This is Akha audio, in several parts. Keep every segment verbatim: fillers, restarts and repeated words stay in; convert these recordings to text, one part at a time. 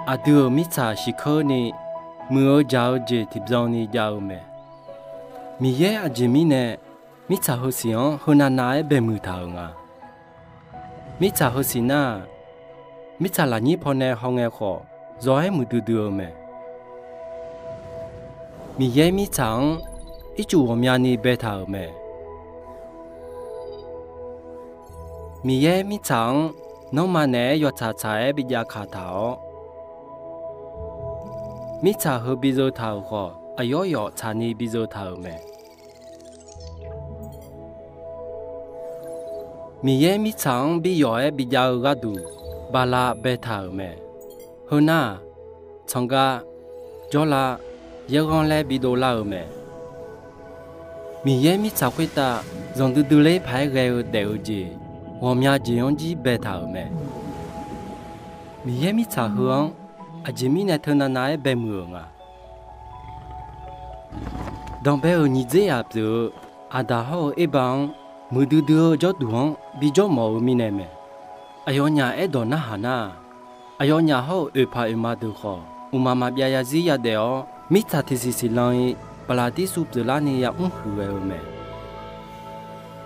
Aqdui-euq mirtsaq siqkeurni, muiq-eu jaq-eu jeq tiqbyan ni jav-eu mae. Miqyaer aqjeq mirnae mirtsaq heusiq-anr heunav nav-aer baemuiq taq-euq nga. Mirtsaq heusiq nar-aq, mirtsaq lafnyir pawnae hawngae khawf, zawq-aer muiqdui dui-eu mae. Miqyaer mirtsaq-anr ircuf ghawqmyani baetaq-euq mae. Miqyaer mirtsaq-anr nanrma naeq-aer yawtsaq tsaq-aer bi jav kaq taq-awr, mirtsaq heu bi zeu taq-euq khawf, aqyawf yawf tsaqni bi zeu taq-euq mae. Miqyaer mirtsaq-anr bi yawf-aer bi jav-eu gharduq, bala baetaq-euq mae. Heu nar-aq, tsanqgav, jawrlav, yaerghanr laer bidov lar-euq mae. Miqyaer mirtsaq khoertav zanqdui dui ler paq-aer ghae-eu daef-eu jeq, ghawqmya jeq-anr jir baetaq-euq mae. Miqyaer mirtsaq heu-anr aqjeq mirnae teunav nav-aer baemuiq-euq nga. Danqbae-euq nyiq dzer yaq pyeuf-eu Aqdaq hawr-eu Erba-anr, muiqdui dui-eu jawrduq-anr bi jawr mawf-eu mirnae mae. Aqyawfnyaf aerdawq narhaq nar-aq, aqyawfnyaf hawr-eu oeqpaq oeqma deuq khawf, mqmaq maqbyav zarzir yadaef-awr, mirtsaq tiqsiq siqlan-i Baqlaqdirsuv pyeuflarni yamr huiq ghae-eu mae.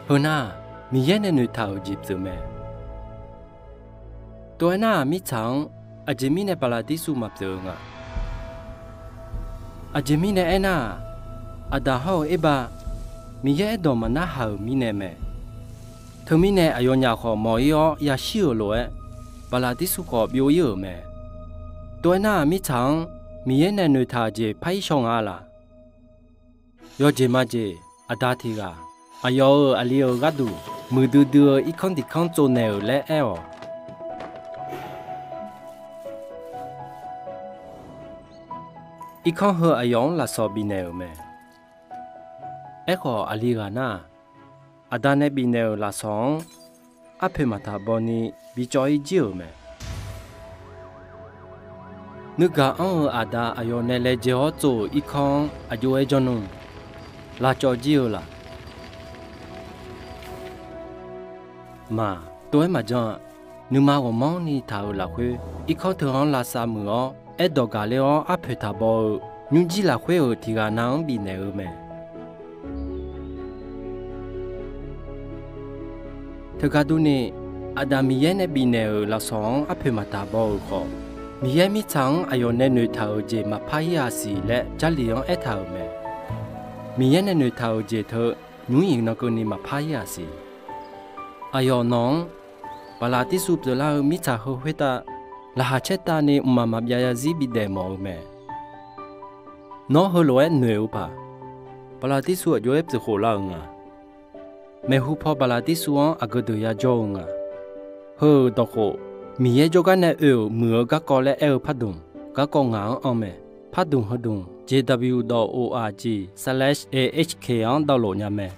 Heu nar-aq, Miqyaer nae noeqtaq-euq jeq pyeuf mae. Tov-aer nar-aq, mirtsaq-anr aqjeq mirnae Baqlaqdirsuv maqpyeuf-eu nga. Aqjeq mirnae aernar-aq, Aqdaq hawr-eu Erba, Miqyaer aerdawq maqnarhaq-euq mirnae mae. Teumirnae aqyawfnyaf khawf mawq-ir-awr yashir-euq lof-aer, Baqlaqdirsuv khawf byov-ir-euq mae. Tov-aer nar-aq, mirtsaq-anr Miqyaer nae noeqtaq-euq jeq par-ir shaw nga laq. Yawjeq majeq, aqda tiq ghaq aqyawf-euq aqli-euq gharduq muiqdui dui-eu irkanr tiq kanr tsovnaeq-euq laer aer-awq. Irkanr heu aqyawf-anr lafsawq bifnaeq-euq mae. Aerkhawf, aqli ghaq nar-aq, aqda nae bifnaeq-euq lafsawq-anr arpoeq maqtaq baw ni bicawv-ir jir-euq mae. Nuigaq anr-eu aqda aqyawf nae laejae-awr tsov-euq irkanr-anr aq jov-aer janr nmr, lavcawv jir-eu laq. Maq, tov-aer maqjan-a. Nuima ghawqmanrni taq-euq lafkhoer, irkanr teu-anr lavsav muiq-awr, aerdawq gaqler-awr arpoeq taq baw-eu nymrjir lafkhoer-euq tiq ghaq nav-anr bifnaeq-eu mae. Teugar durni, Aqdaq Miqyaer nae bifnaeq-euq lafsawq-anr arpoeq maqtaq baw-euq khawf, Miqyaer mirtsaq-anr aqyawf nae noeqtaq-euq jeq maqpar-ir-a siq laer Jarlif-anr aertaq-euq mae. Miqyaer nae noeqtaq-euq jeq teu nymr iqnan keuvni maqpar-ir-a siq. Aqyawf nawq-anr Baqlaqdirsuv pyeuflar-eu mirtsaq heu khoertav laqkhaq caertavni mqmaq maqbyav zarzir bidaef mawf-eu mae. Nawr heulof-aer noeq-eu paq, Baqlaqdirsuv aq jov-aer pyeuf khof lar-euq nga. Maeqhu paw Baqlaqdirsuv-anr aqgeu deuq yajawr-eu nga. Heu-euq dawqkhof, Miqyaer jawrgar nae oe-euq muiq-eu garkawv laer aer-eu pardmq, garkawv ngaq-anr anr mae. Pardmq heudmq, jw dot org slash ahk-anr dawvlof nya mae.